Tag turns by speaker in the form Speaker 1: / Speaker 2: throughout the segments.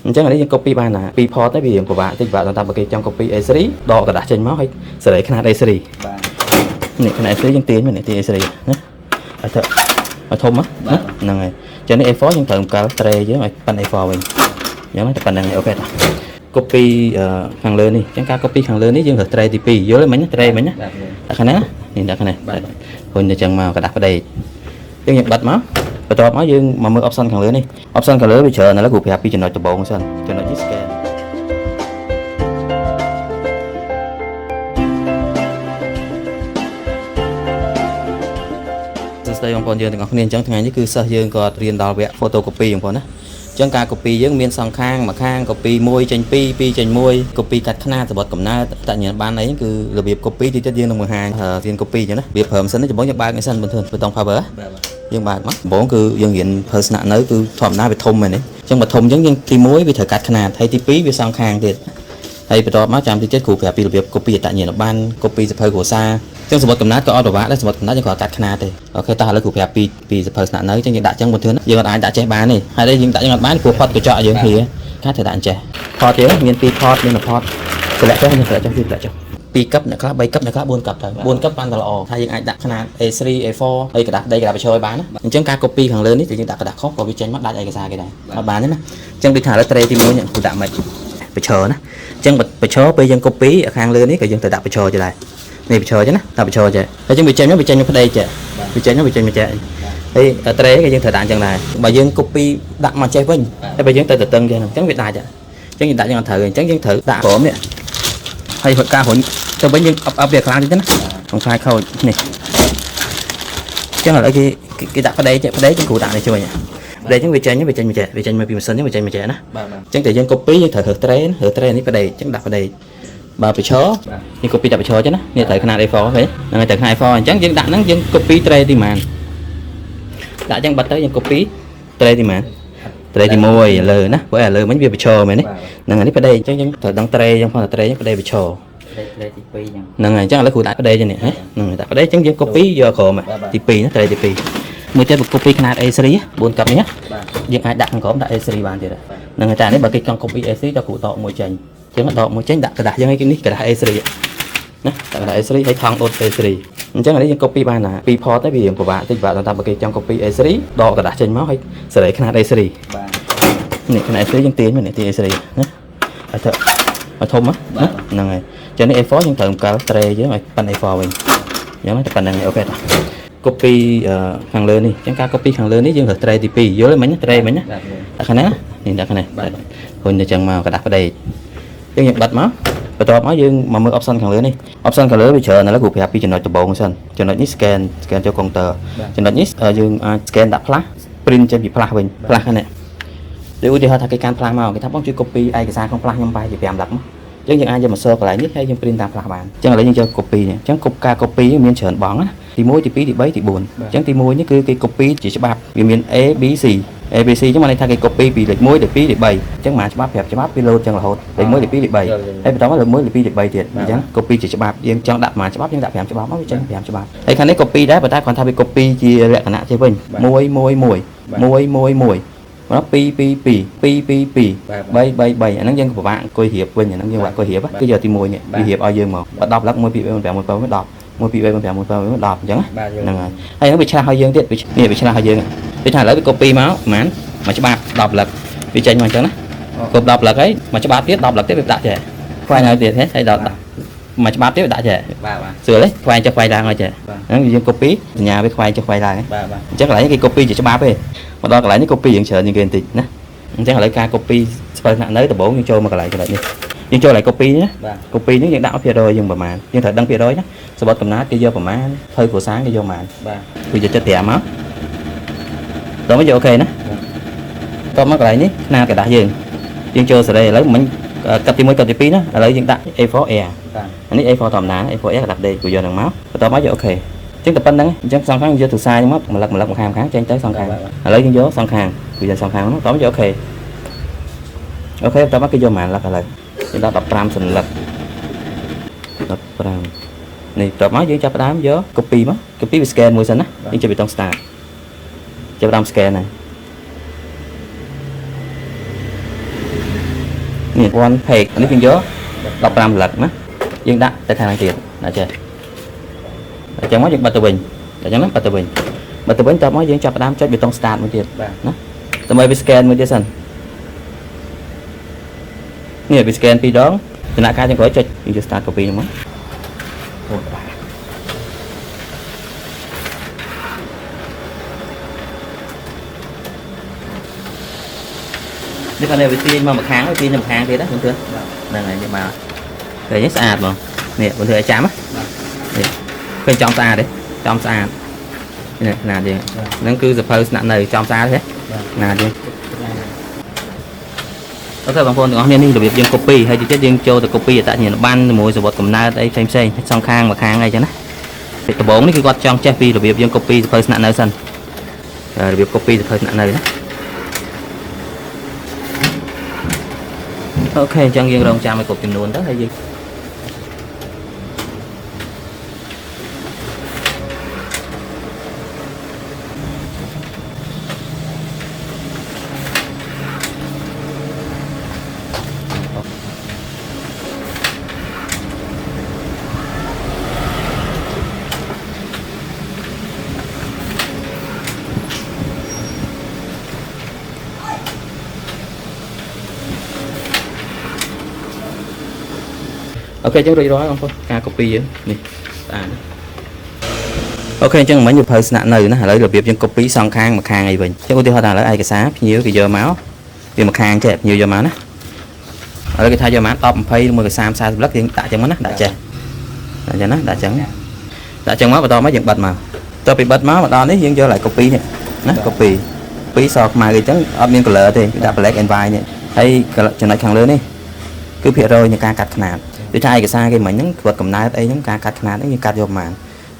Speaker 1: អញ្ចឹងអានេះយើង copy បានណាពីរ port ទៅវារៀងពិបាកតិចពិបាកដល់តាមបើគេចង់ copy A3 ដកក្រដាសចេញមកហើយសេរីខ្នាត A3
Speaker 2: បាទ
Speaker 1: នេះខ្នាត A3 យើងទាញមកនេះទាញ A3 ណាឲ្យទៅឲ្យធំណាហ្នឹងហើយអញ្ចឹងនេះ A4 យើងត្រូវបង្កើ tray យើងឲ្យប៉ុន A4 វិញអញ្ចឹងតែប៉ុណ្្នឹងឯង OK តា copy ខាងលើនេះអញ្ចឹងការ copy ខាងលើនេះយើងត្រូវ tray ទី2យល់ទេមិញ tray មិញណា
Speaker 2: បាទ
Speaker 1: ដាក់ខាងណានេះដាក់ខាងនេះ
Speaker 2: បាទ
Speaker 1: ហ៊ុញទៅចឹងមកក្រដាសផ្ដេកយើងយើងបិទមកបន្ទាប់មកយើងមកមើល option ខាងលើនេះ option ខាងលើវាច្រើនឥឡូវគ្រូប្រាប់ពីចំណុចដំបូងសិនចំណុចនេះ scan សួស្តីបងប្អូនយើងទាំងអស់គ្នាអញ្ចឹងថ្ងៃនេះគឺសិស្សយើងក៏រៀនដល់វគ្គ photocopy បងប្អូនណាអញ្ចឹងការ copy យើងមានសងខាងមួយខាង copy 1ចេញ2 2ចេញ1 copy កាត់ខ្នាតសបុតកំណើតតញ្ញាណប័ណ្ណអីគឺរបៀប copy ទីទៀតយើងនឹងបង្ហាញរៀន copy អញ្ចឹងណារបៀបប្រើម៉ាស៊ីននេះដំបូងយើងបើកនេះសិនបន្ទឿនប៊ូតុង power
Speaker 2: បាទបាទ
Speaker 1: យើងបើកមកដំបូងគឺយើងរៀនប្រើស្នាក់នៅគឺធម្មតាវាធំមែនទេអញ្ចឹងបើធំអញ្ចឹងយើងទី1វាត្រូវកាត់ខ្នាតហើយទី2វាសងខាងទៀតហើយបន្ទាប់មកចាំទីទៀតគ្រូប្រាប់ពីរបៀប copy អត្តញ្ញាណប័ណ្ណ copy សៀវភៅគ្រួសារអញ្ចឹងសមុទ្រកំណើតក៏អត់ពិបាកដែរសមុទ្រកំណើតយើងគ្រាន់តែកាត់ខ្នាតទេ OK តោះឥឡូវគ្រូប្រាប់ពីសៀវភៅស្នាក់នៅអញ្ចឹងយើងដាក់អញ្ចឹងបន្ទឿនយើងអត់អាចដាក់ចេះបានទេហើយតែយើងដាក់យើងអត់បានព្រោះផុតកញ្ចក់យើងហៀខាត្រូវដាក់អញ្ចេះផតយើងមាន2ផតមាន1ផតតម្លាក់ចុះយើងតម្លាក់ចុះគឺតម្លាក់ចុះ ពីរកັບអ្នកខ្លះ3កັບអ្នកខ្លះ4កັບទៅ4កັບបានតែល្អថាយើងអាចដាក់ຂະຫນាត A3 A4 ហើយក្រដាសដីក្រដាសបញ្ឈរឲ្យបានណាអញ្ចឹងការ copy ខាងលើនេះគឺយើងដាក់ក្រដាសខុសក៏វាចេញមកដាច់ឯកសារគេដែរអត់បានទេណាអញ្ចឹងដូចថាឥឡូវ tray ទី1នេះគូដាក់មិនបញ្ឈរណាអញ្ចឹងបញ្ឈរពេលយើង copy ខាងលើនេះក៏យើងត្រូវដាក់បញ្ឈរទៅដែរនេះបញ្ឈរចឹងណាដាក់បញ្ឈរចេះហើយចឹងវាចេញមកវាចេញមកប្តីចេះវាចេញមកវាចេញមកចេះហើយ tray ក៏យើងត្រូវដាក់អញ្ចឹងដែរបើយើង copy ដាក់មកចេះវិញហើយបើយើងទៅតឹងចឹងអញ្ចឹងវាដាច់អញ្ចឹងយើងដាក់យ៉ាងអត់ត្រូវអញ្ចឹងយើងត្រូវដាក់ក្រោមនេះហើយការរុញទៅវិញយើងអបអបវាខ្លាំងតិចទៅណាក្នុងខ្លាយខូចនេះអញ្ចឹងឥឡូវគេគេដាក់ប្តីចេះប្តីចឹងគ្រូដាក់នេះជួយប្តីចឹងវាចេញវាចេញមកចេះវាចេញមកពីម៉ាស៊ីនវាចេញមកចេះណា
Speaker 2: បាទបាទ
Speaker 1: អញ្ចឹងតែយើង copy យើងត្រូវរើស tray រើស tray នេះប្តីអញ្ចឹងដាក់ប្តីបើប្រឈរយើង copy ដាក់ប្រឈរចឹងណានេះត្រូវຂະຫນាត A4 ហ៎ហ្នឹងហើយត្រូវຂະຫນាត A4 អញ្ចឹងយើងដាក់ហ្នឹងយើង copy tray ទីប៉ុន្មានដាក់អញ្ចឹងបាត់ទៅយើង copy tray ទីប៉ុន្មាន tray ទី1លើណាព្រោះឥឡូវមិញវាប្រឈរមែនទេហ្នឹងហើយនេះប្តីអញ្ចឹងយើងត្រូវដឹង tray អញ្ចឹងផងតែ tray អញ្ចឹងប្តីប្រឈរ
Speaker 2: លេខលេខទី2អញ្ចឹង
Speaker 1: ហ្នឹងហើយអញ្ចឹងឥឡូវគ្រូដាក់ប្តីចឹងនេះហ៎ហ្នឹងហើយដាក់ប្តីអញ្ចឹងយើង copy យកក្រោមទី2ណា tray ទី2មួយទៀតបើ copy ຂະຫນាត A3 4កាប់នេះណា
Speaker 2: បាទ
Speaker 1: យើងអាចដាក់ខាងក្រោមដាក់ A3 បានទៀតហ្នឹងហើយតែនេះបើគេចង់ copy A3 ដល់គ្រូដកមួយចេញអញ្ចឹងដកមួយចេញដាក់ក្រដាសយើងឲ្យគេនេះក្រដាស A3 ណាដាក់ក្រដាស A3 ហើយថង់ដុត A3 អញ្ចឹងអានេះយើង copy បានណាពីរ port ទៅវារៀងពិបាកតិចពិបាកដល់តាមបើគេចង់ copy A3 ដកក្រដាសចេញមកហើយសេរីខ្នាត A3
Speaker 2: បាទ
Speaker 1: នេះខ្នាត A3 យើងទាញមកនេះទាញ A3 ណាឲ្យទៅឲ្យធំណាហ្នឹងហើយអញ្ចឹងនេះ A4 យើងត្រូវបង្កើ tray យើងឲ្យប៉ុន A4 វិញអញ្ចឹងតែប៉ុណ្្នឹងឯង OK តា copy ខាងលើនេះអញ្ចឹងការ copy ខាងលើនេះយើងត្រូវ tray ទី2យល់ទេមិញ tray មិញណា
Speaker 2: បាទ
Speaker 1: ដាក់ខាងណានេះដាក់ខាងនេះ
Speaker 2: បាទ
Speaker 1: ហ៊ុញទៅចឹងមកក្រដាសផ្ដេកយើងយើងបិទមកបន្ទាប់មកយើងមកមើល option ខាងលើនេះ option ខាងលើវាច្រើនឥឡូវគ្រូប្រាប់ពីចំណុចដំបូងសិនចំណុចនេះ scan scan ចូលកុងទ័រចំណុចនេះយើងអាច scan ដាក់ flash print ចេញពី flash វិញ flash ហ្នឹងដូចឧទាហរណ៍ថាគេកាន់ flash មកគេថាបងជួយ copy ឯកសារក្នុង flash ខ្ញុំបែរជា5លឹកមកអញ្ចឹងយើងអាចយកមកសើកន្លែងនេះហើយយើង print តាម flash បានអញ្ចឹងឥឡូវយើងយក copy នេះអញ្ចឹងការ copy មានច្រើនបងណាទី1ទី2ទី3ទី4អញ្ចឹងទី1នេះគឺគេ copy ជាច្បាប់វាមាន A B C A B C អញ្ចឹងមានន័យថាគេ copy ពីលេខ1លេខ2លេខ3អញ្ចឹងមួយច្បាប់ប្រាប់ច្បាប់វាលោតអញ្ចឹងរហូតលេខ1លេខ2លេខ3ហើយបន្តមកលេខ1លេខ2លេខ3ទៀតអញ្ចឹង copy ជាច្បាប់យើងចង់ដាក់មួយច្បាប់យើងដាក់5ច្បាប់មកវាចេញ5ច្បាប់ហើយខាងនេះ copy ដែរប៉ុន្តែគ្រាន់ថាវា copy ជាលក្ខណៈចេះវិញ1 1 1 1 1 1មក2 2 2 2 2 2 3 3 3អាហ្នឹងយើងពិបាកអង្គុយរៀបវិញអាហ្នឹងយើងពិបាកអង្គុយរៀបគឺយកទី1នេះវារៀបឲ្យយើងមកបើ10លឹក1 2 3 4 5 6 7 10 1 2 3 4 5 6 7 10អញ្ចឹង
Speaker 2: បាទយល់
Speaker 1: ហ្នឹងហើយហើយហ្នឹងវាឆ្លាស់ឲ្យយើងទៀតនេះវាឆ្លាស់ឲ្យយើងដូចថាឥឡូវវា copy មកប្រហែលមួយច្បាប់10លឹកវាចេញមកអញ្ចឹងណាគ្រប់10លឹកហើយមួយច្បាប់ទៀត10លឹកទៀតវាដាក់ចេះខ្វែងឲ្យទៀតហ៎ហើយដល់មួយច្បាប់ទៀតវាដាក់ចេះ
Speaker 2: បាទបាទ
Speaker 1: ស្រួលទេខ្វែងចុះខ្វែងឡើងឲ្យចេះហ្នឹងយើង copy សញ្ញាវាខ្វែងចុះខ្វែងឡើង
Speaker 2: បាទបាទ
Speaker 1: អញ្ចឹងកន្លែងនេះគេ copy ជាច្បាប់ទេមកដល់កន្លែងនេះ copy យ៉ាងច្រើនជាងគេបន្តិចណាអញ្ចឹងឥឡូវការ copy ស្មើថ្នាក់នៅដំបូងយើងចូលមកកន្លែងចំណុចនេះយើងចូលកន្លែង copy នេះណា
Speaker 2: បាទ
Speaker 1: copy នេះយើងដាក់ភាគរយយើងប្រហែលយើងត្រូវដឹងភាគរយណាសបុតកំណើតគេយកប្រហែលភៅគ្រួសារគេយកប្រហែល
Speaker 2: បាទ
Speaker 1: គឺយកចិត្ត5មកដល់មកយក OK ណាតមកកន្លែងនេះខ្នាតក្រដាសយើងយើងចូលសេរីឥឡូវមិញកាត់ទី1កាត់ទី2ណាឥឡូវយើងដាក់ A4 Air
Speaker 2: បាទ
Speaker 1: អានេះ A4 ធម្មតា A4 Air ក្រដាសដេកគូយកនឹងមកបន្ទាប់មកយក OK អញ្ចឹងតែប៉ុណ្្នឹងអញ្ចឹងសងខាងយកទូសាយមកម្លឹកម្លឹកម្ខាងម្ខាងចេញទៅសងខាងឥឡូវយើងយកសងខាងគឺយកសងខាងមកតមកយក OK OK បន្ទាប់មកគេយកប៉ុន្មានលឹកឥឡូវយើងដាក់15សន្លឹក15នេះបន្ទាប់មកយើងចាប់ផ្ដើមយក copy មក copy វា scan មួយសិនណាយើងចុចប៊ូតុង start ចាប់ផ្ដើម scan ហើយ នេះ one page នេះយើងយក15សន្លឹកណាយើងដាក់ទៅខាងទៀតណាចេះអញ្ចឹងមកយើងបិទទៅវិញអញ្ចឹងណាបិទទៅវិញបិទទៅវិញតមកយើងចាប់ផ្ដើមចុចប៊ូតុង start មួយទៀត
Speaker 2: បាទ
Speaker 1: ណាដើម្បីវា scan មួយទៀតសិននេះវា scan ពីរដងដំណាក់កាលចុងក្រោយចុចយើងយក start copy ហ្នឹងមក
Speaker 2: អូបាទ
Speaker 1: នេះគាត់វាទាញមកម្ខាងវាទាញទៅម្ខាងទៀតណាបងទឿ
Speaker 2: បាទ
Speaker 1: ហ្នឹងហើយយកមកឃើញទេស្អាតហ្មងនេះបងធ្វើឲ្យចាំណា
Speaker 2: បាទ
Speaker 1: នេះឃើញចំស្អាតទេចំស្អាតនេះខ្នាតយើងហ្នឹងគឺសភៅស្នាក់នៅចំស្អាតទេ
Speaker 2: បាទ
Speaker 1: ខ្នាតយើង OK បងប្អូនទាំងអស់គ្នានេះរបៀបយើង copy ហើយទីទៀតយើងចូលទៅ copy អត្តសញ្ញាណប័ណ្ណជាមួយសំបុត្រកំណើតអីផ្សេងផ្សេងៗសងខាងមួយខាងអីចឹងណាពីដំបូងនេះគឺគាត់ចង់ចេះពីរបៀបយើង copy សភៅស្នាក់នៅសិនរបៀប copy សភៅស្នាក់នៅណា OK អញ្ចឹងយើងរងចាំឲ្យគ្រប់ចំនួនទៅហើយយើង OK អញ្ចឹងរួចរាល់បងប្អូនការ copy យើងនេះស្អាត OK អញ្ចឹងមិញសភៅស្នាក់នៅណាឥឡូវរបៀបយើង copy សងខាងមួយខាងអីវិញអញ្ចឹងឧទាហរណ៍ថាឥឡូវឯកសារភ្ញៀវគេយកមកវាមួយខាងចេះភ្ញៀវយកមកណាឥឡូវគេថាយកមក10 20ឬមួយក៏30 40ស្លឹកយើងដាក់ចឹងមកណាដាក់ចេះដាក់ចឹងណាដាក់ចឹងដាក់ចឹងមកបន្តមកយើងបិទមកតទៅពីបិទមកមកដល់នេះយើងយកឡើង copy នេះណា copy ពីសខ្មៅអីចឹងអត់មាន color ទេវាដាក់ black and white នេះហើយចំណុចខាងលើនេះគឺភាគរយនៃការកាត់ខ្នាតដូចថាឯកសារគេមិញហ្នឹងគាត់កំណើតអីហ្នឹងការកាត់ខ្នាតហ្នឹងយើងកាត់យកប្រហែល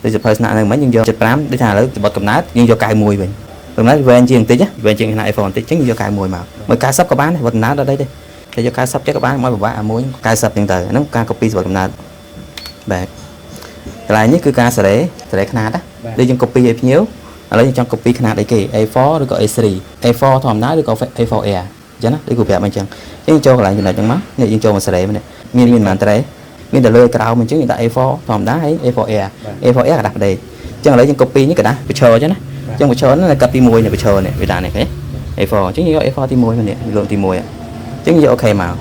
Speaker 1: ដូចសភៅស្នាក់នៅមិញយើងយក75ដូចថាឥឡូវសំបុត្រកំណើតយើងយក91វិញកំណើតវែងជាងបន្តិចវែងជាងខ្នាត iPhone បន្តិចចឹងយើងយក91មកមួយ90ក៏បានដែរវត្តកំណើតអត់អីទេតែយក90ចេះក៏បានមកពិបាកអាមួយ90ចឹងទៅហ្នឹងការ copy សំបុត្រកំណើតបាទកន្លែងនេះគឺការសេរីសេរីខ្នាតណាដូចយើង copy ឲ្យភ្ញៀវឥឡូវយើងចង់ copy ខ្នាតអីគេ A4 ឬក៏ A3 A4 ធម្មតាឬក៏ A4 Air អញ្ចឹងណាដូចគ្រូប្រាប់មកអញ្ចឹងយើងចូលកន្លែងចំណុចហ្នឹងមកនេះយើងចូលមកសេរីមកនេះមានមានប៉ុន្មានត្រេមានតែលើក្រោមអញ្ចឹងយើងដាក់ A4 ធម្មតាហើយ A4 Air A4 Air ក្រដាសផ្ដេកអញ្ចឹងឥឡូវយើង copy នេះក្រដាសបញ្ឈរអញ្ចឹងណាអញ្ចឹងបញ្ឈរហ្នឹងកាត់ទី1នេះបញ្ឈរនេះវាដាក់នេះឃើញ A4 អញ្ចឹងយើងយក A4 ទី1មកនេះលើកទី1អញ្ចឹងយក OK មក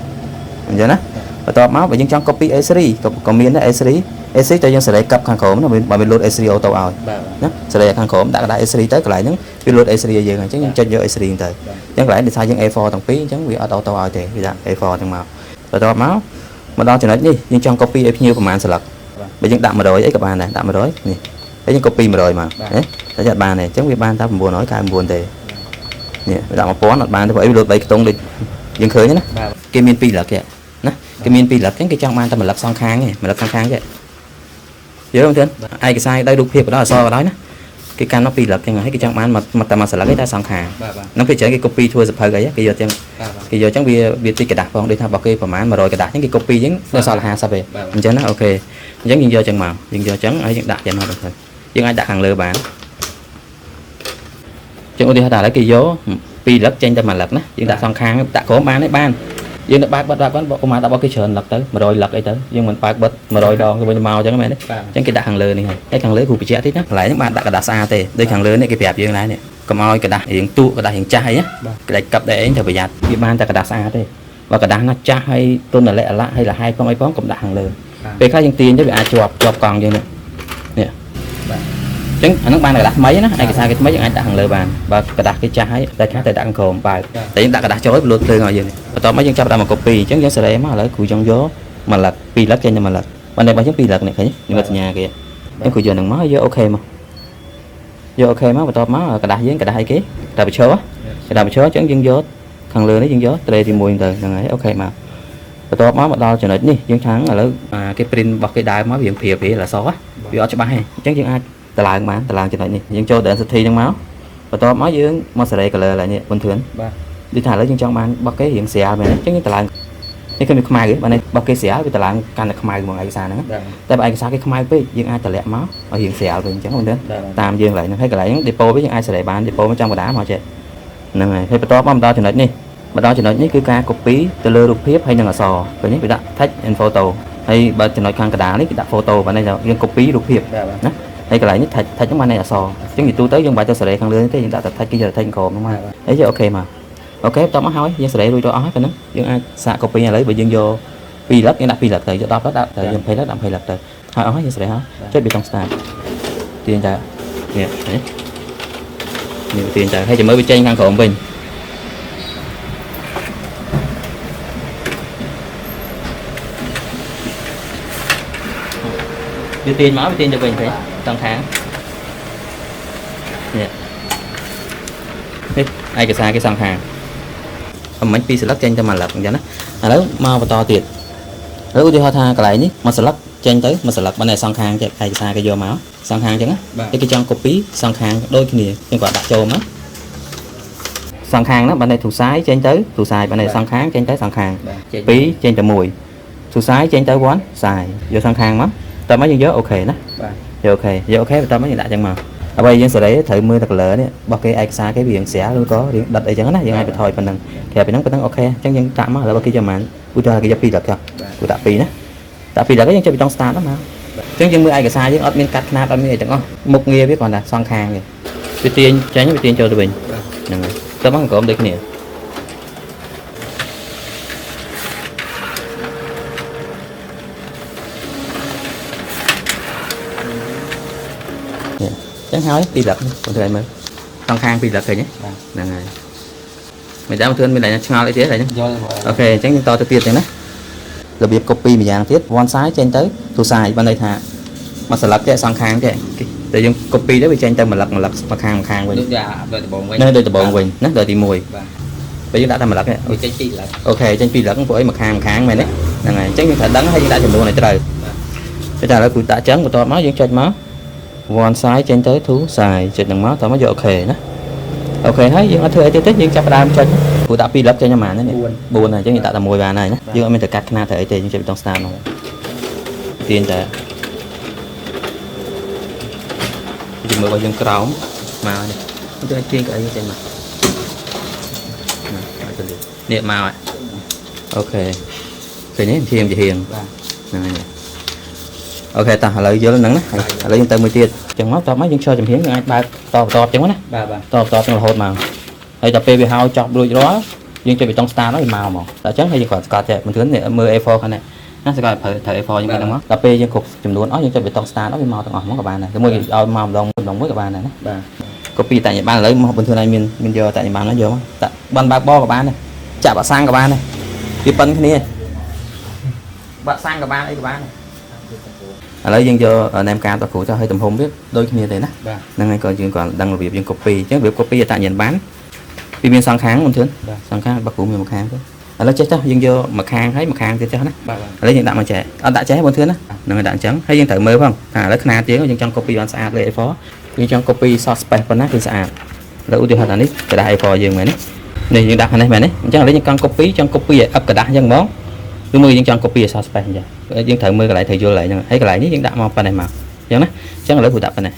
Speaker 1: អញ្ចឹងណាបន្ទាប់មកបើយើងចង់ copy A3 ក៏ក៏មានដែរ A3 A3 តែយើងសេរីកាប់ខាងក្រោមណាបើវា load A3 auto ឲ្យ
Speaker 2: បាទ
Speaker 1: ណាសេរីខាងក្រោមដាក់ក្រដាស A3 ទៅកន្លែងហ្នឹងវា load A3 ឲ្យយើងអញ្ចឹងយើងចុចយក A3 ហ្នឹងទៅអញ្ចឹងកន្លែងដូចថាយើង A4 ទាំងពីរអញ្ចឹងវាអត់ auto ឲ្យទេវាដាក់ A4 ទាំងមកបន្ទាប់មកមកដល់ចំណុចនេះយើងចង់ copy ឲ្យភ្ញៀវប្រហែលស្លឹកបើយើងដាក់100អីក៏បានដែរដាក់100នេះហើយយើង copy 100មកណាតែអត់បានទេអញ្ចឹងវាបានតែ999ទេនេះវាដាក់1000អត់បានទេព្រោះអីវាលោត3ខ្ទង់ដូចយើងឃើញណា
Speaker 2: បាទ
Speaker 1: គេមាន2លឹកទេណាគេមាន2លឹកអញ្ចឹងគេចង់បានតែមួយលឹកសងខាងទេមួយលឹកសងខាងទេយល់ទេឯកសារដោយរូបភាពក៏ដោយអក្សរក៏ដោយណាគេកាន់មក2លឹកអញ្ចឹងហើយគេចង់បានមកតែមួយស្លឹកទេតែសងខាង
Speaker 2: បាទបាទ
Speaker 1: ហ្នឹងគេច្រើនគេ copy ធ្វើសភៅអីគេយកចឹង
Speaker 2: បាទបាទ
Speaker 1: គេយកចឹងវាវាតិចក្រដាសផងដូចថារបស់គេប្រហែល100ក្រដាសចឹងគេ copy ចឹងដល់សល់50ទេ
Speaker 2: បាទ
Speaker 1: អញ្ចឹងណា OK អញ្ចឹងយើងយកចឹងមកយើងយកចឹងហើយយើងដាក់ចឹងមកទៅយើងអាចដាក់ខាងលើបានចឹងឧទាហរណ៍ថាឥឡូវគេយកពីរលឹកចេញតែមួយលឹកណាយើងដាក់សងខាងដាក់ក្រោមបានទេបានយើងទៅបើកបិទបើកបិទឧមាដាក់របស់គេច្រើនលឹកទៅ100លឹកអីទៅយើងមិនបើកបិទ100ដងទៅវិញមកអញ្ចឹងមែនទេ
Speaker 2: បាទ
Speaker 1: អញ្ចឹងគេដាក់ខាងលើនេះហើយហើយខាងលើគ្រូបញ្ជាក់តិចណាកន្លែងហ្នឹងបានដាក់ក្រដាសស្អាតទេដូចខាងលើនេះគេប្រាប់យើងដែរនេះកុំឲ្យក្រដាសរៀងទូក្រដាសរៀងចាស់អីណាក្តាច់កັບដែរអីត្រូវប្រយ័ត្នវាបានតែក្រដាសស្អាតទេបើក្រដាសណាចាស់ហើយទុនរលាក់អាឡាក់ហើយលហែកផងអីផងកុំដាក់ខាងលើពេលខ្លះយើងទាញទៅវាអាចជាប់ជាប់កង់យើងនេះនេះ
Speaker 2: បាទ
Speaker 1: អញ្ចឹងអាហ្នឹងបានក្រដាសថ្មីណាឯកសារគេថ្មីយើងអាចដាក់ខាងលើបានបើក្រដាសគេចាស់ហើយតែខ្លះតែដាក់ខាងក្រោមបើតែយើងដាក់ក្រដាសចូលឲ្យលូតភ្លើងឲ្យយើងបន្ទាប់មកយើងចាប់ដាក់មក copy អញ្ចឹងយើងសេរីមកឥឡូវគ្រូចង់យកមួយលឹកពីរលឹកចេញតែមួយលឹកបើតែបើយើងពីរលឹកនេះឃើញនិមិត្តសញ្ញាគេ ខ្ញុំគឺយកនឹងមកយក OK មកយក OK មកបន្ទាប់មកក្រដាសយើងក្រដាសអីគេក្រដាសបញ្ឈរក្រដាសបញ្ឈរអញ្ចឹងយើងយកខាងលើនេះយើងយកត្រេទី1ទៅហ្នឹងហើយ OK មកបន្ទាប់មកមកដល់ចំណុចនេះយើងខាងឥឡូវគេ print របស់គេដើមមកវាព្រាព្រាលសវាអត់ច្បាស់ទេអញ្ចឹងយើងអាចតឡើងបានតឡើងចំណុចនេះយើងចូល density ហ្នឹងមកបន្ទាប់មកយើងមកសេរី color ឡើងនេះពុនធឿន
Speaker 2: បាទ
Speaker 1: ដូចថាឥឡូវយើងចង់បានរបស់គេរៀងស្រាលមែនអញ្ចឹងយើងតឡើងនេះគឺមានខ្មៅទេបើនេះរបស់គេស្រាលវាតឡើងកាន់តែខ្មៅហ្មងឯកសារហ្នឹង
Speaker 2: បាទ
Speaker 1: តែបើឯកសារគេខ្មៅពេកយើងអាចតម្លាក់មកឲ្យរៀងស្រាលវិញអញ្ចឹងបងប្អូន
Speaker 2: បាទ
Speaker 1: តាមយើងកន្លែងហ្នឹងហើយកន្លែងហ្នឹង depot វិញយើងអាចសេរីបាន depot មកចំកណ្ដាលមកចេះហ្នឹងហើយហើយបន្ទាប់មកមកដល់ចំណុចនេះ មកដល់ចំណុចនេះគឺការ copy ទៅលើរូបភាពហើយនិងអក្សរពេលនេះវាដាក់ text and photo ហើយបើចំណុចខាងកណ្ដាលនេះគឺដាក់ photo បាទនេះយើង copy រូបភាព
Speaker 2: បាទបាទ
Speaker 1: ណាហើយកន្លែងនេះ text text ហ្នឹងបានន័យអក្សរអញ្ចឹងនិយាយទូទៅយើងមិនបាច់ទៅសេរីខាងលើនេះទេយើងដាក់តែ text គេយកតែ text ក្រោមហ្នឹងមកហើយយក OK មក OK បន្ទាប់មកហើយយើងសេរីរួចរាល់អស់ហើយប៉ុណ្ណឹងយើងអាចសាក copy ឥឡូវបើយើងយក2លឹកយើងដាក់2លឹកទៅយក10លឹកដាក់ទៅយក20លឹកដាក់20លឹកទៅហើយអស់ហើយយើងសេរីហើយចុចប៊ូតុង start ទាញទៅនេះនេះនេះទាញទៅហើយចាំមើលវាចេញខាងក្រោមវិញវាទាញមកវាទាញទៅវិញទេតង់ខាងនេះនេះឯកសារគេសងខាងអមិញពីរស្លឹកចេញទៅមួយស្លឹកអញ្ចឹងណាឥឡូវមកបន្តទៀតឥឡូវឧទាហរណ៍ថាកន្លែងនេះមួយស្លឹកចេញទៅមួយស្លឹកបើនៅសងខាងចេះឯកសារគេយកមកសងខាងអញ្ចឹងណា
Speaker 2: បាទ
Speaker 1: គេចង់ copy សងខាងដូចគ្នាយើងគាត់ដាក់ចូលមកសងខាងហ្នឹងបើនៅទូសាយចេញទៅទូសាយបើនៅសងខាងចេញទៅសងខាង
Speaker 2: បាទចេញ
Speaker 1: 2ចេញទៅ1ទូសាយចេញទៅ1សាយយកសងខាងមកតើមកយើងយក OK ណា
Speaker 2: បាទ
Speaker 1: យក OK យក OK បន្ទាប់មកយើងដាក់ចឹងមកអ្វីយើងសេរីត្រូវមើលតែ color នេះរបស់គេឯកសារគេវារៀងស្រាលឬក៏រៀងដិតអីចឹងណាយើងអាចបន្ថយប៉ុណ្ណឹងក្រៅពីហ្នឹងប៉ុណ្ណឹង OK អញ្ចឹងយើងដាក់មកឥឡូវបើគេយកប៉ុន្មានឧទាហរណ៍គេយក2ដល់ចុះគូដាក់2ណាដាក់2ដល់យើងចុចប៊ូតុង start ហ្នឹងមកអញ្ចឹងយើងមើលឯកសារយើងអត់មានកាត់ខ្នាតអត់មានអីទាំងអស់មុខងារវាគ្រាន់តែសងខាងទេវាទាញចេញវាទាញចូលទៅវិញហ្នឹងហើយតើមកក្រុមដូចគ្នានេះអញ្ចឹងហើយពីរលឹកបងធ្វើឲ្យមើលសងខាងពីរលឹកឃើញទេ
Speaker 2: បាទ
Speaker 1: ហ្នឹងហើយមិនដឹងធឿនមានតែឆ្ងល់អីទៀតហ្នឹង
Speaker 2: យល់បង
Speaker 1: OK អញ្ចឹងយើងតទៅទៀតចឹងណារបៀប copy ម្យ៉ាងទៀត one side ចេញទៅ two side បានន័យថាមួយស្លឹកចេះសងខាងចេះគេតែយើង copy ទៅវាចេញទៅមួយលឹកមួយលឹកមួយខាងមួយខាងវិញ
Speaker 2: ដូចថាដូចដំបងវិញ
Speaker 1: នៅដូចដំបងវិញណាដូចទី1
Speaker 2: បាទ
Speaker 1: ពេលយើងដាក់តែមួយលឹកទេ
Speaker 2: វាចេញពីរលឹក
Speaker 1: OK ចេញពីរលឹកពួកអីមួយខាងមួយខាងមែនទេហ្នឹងហើយអញ្ចឹងយើងត្រូវដឹងហើយយើងដាក់ចំនួនឲ្យត្រូវ
Speaker 2: បាទ
Speaker 1: ពេលតែឥឡូវគ្រូដាក់ចឹងបន្ទាប់មកយើងចុចមក one side ចេញទៅ two side ចុចហ្នឹងមកតោះមកយក OK ណា OK ហើយយើងអត់ធ្វើអីទៀតទេយើងចាប់ផ្ដើមចុចគ្រូដាក់ពីរលឹកចេញប្រហែលនេះ
Speaker 2: 4
Speaker 1: 4ហើយអញ្ចឹងយើងដាក់តែមួយបានហើយណាយើងអត់មានទៅកាត់ខ្នាតទៅអីទេយើងចុចប៊ូតុង start មកទាញតែជំរឿរបស់យើងក្រោមមកនេះទៅទាញកៅអីចេញមកណាឲ្យទៅនេះមកហើយ OK ឃើញទេធៀមជាហៀង
Speaker 2: បាទ
Speaker 1: ហ្នឹងហើយ OK តោះឥឡូវយល់ហ្នឹងណាឥឡូវយើងទៅមួយទៀតអញ្ចឹងមកតោះមកយើងឈរចំហៀងយើងអាចបើកតបន្តអញ្ចឹងណា
Speaker 2: បាទបាទ
Speaker 1: តបន្តទាំងរហូតមកហើយដល់ពេលវាហើយចប់រួចរាល់យើងចុចប៊ូតុង start ហើយវាមកហ្មងដល់អញ្ចឹងហើយយើងគ្រាន់ស្កត់ចេះមិនធឿននេះមើល A4 ខាងនេះណាស្កត់ត្រូវត្រូវ A4 យើងហ្នឹងមកដល់ពេលយើងគ្រប់ចំនួនអស់យើងចុចប៊ូតុង start ហើយវាមកទាំងអស់ហ្មងក៏បានដែរឬមួយគេឲ្យមកម្ដងម្ដងមួយក៏បានដែរណា
Speaker 2: បាទ
Speaker 1: copy តញ្ញាបានឥឡូវមកបន្ទឿនឲ្យមានមានយកតញ្ញាបានណាយកមកតបានបើកបក៏បានដែរចាក់បាក់សាំងក៏បានដែរវាប៉ុនគ្នាបាក់សាំងក៏បានអីក៏បានដែរឥឡូវយើងយកណែមការតគ្រូចុះឲ្យទំហំវាដូចគ្នាទេណា
Speaker 2: បាទ
Speaker 1: ហ្នឹងហើយក៏យើងក៏ដឹងរបៀបយើង copy អញ្ចឹងរបៀប copy អត្តញ្ញាណបានវាមានសងខាងមិនធឿន
Speaker 2: បាទ
Speaker 1: សងខាងបើគ្រូមានមួយខាងទេឥឡូវចេះចុះយើងយកមួយខាងហើយមួយខាងទៀតចុះណា
Speaker 2: បាទបាទ
Speaker 1: ឥឡូវយើងដាក់មកចេះអត់ដាក់ចេះបងធឿនណាហ្នឹងហើយដាក់អញ្ចឹងហើយយើងត្រូវមើលផងថាឥឡូវខ្នាតយើងយើងចង់ copy បានស្អាតលើ A4 យើងចង់ copy soft space ប៉ុណ្ណាគឺស្អាតឥឡូវឧទាហរណ៍ថានេះក្រដាស A4 យើងមែនទេនេះយើងដាក់ខាងនេះមែនទេអញ្ចឹងឥឡូវយើងចង់ copy ចង់ copy ឲ្យអឹបក្រដាសអញ្ចឹងហ្មងឬមួយយើងចង់ copy ឲ្យ soft space អញ្ចឹងយើងត្រូវមើលកន្លែងត្រូវយល់កន្លែងហ្នឹងហើយកន្លែងនេះយើងដាក់មកប៉ុណ្ណេះមកអញ្ចឹងណាអញ្ចឹងឥឡូវគ្រូដាក់ប៉ុណ្ណេះ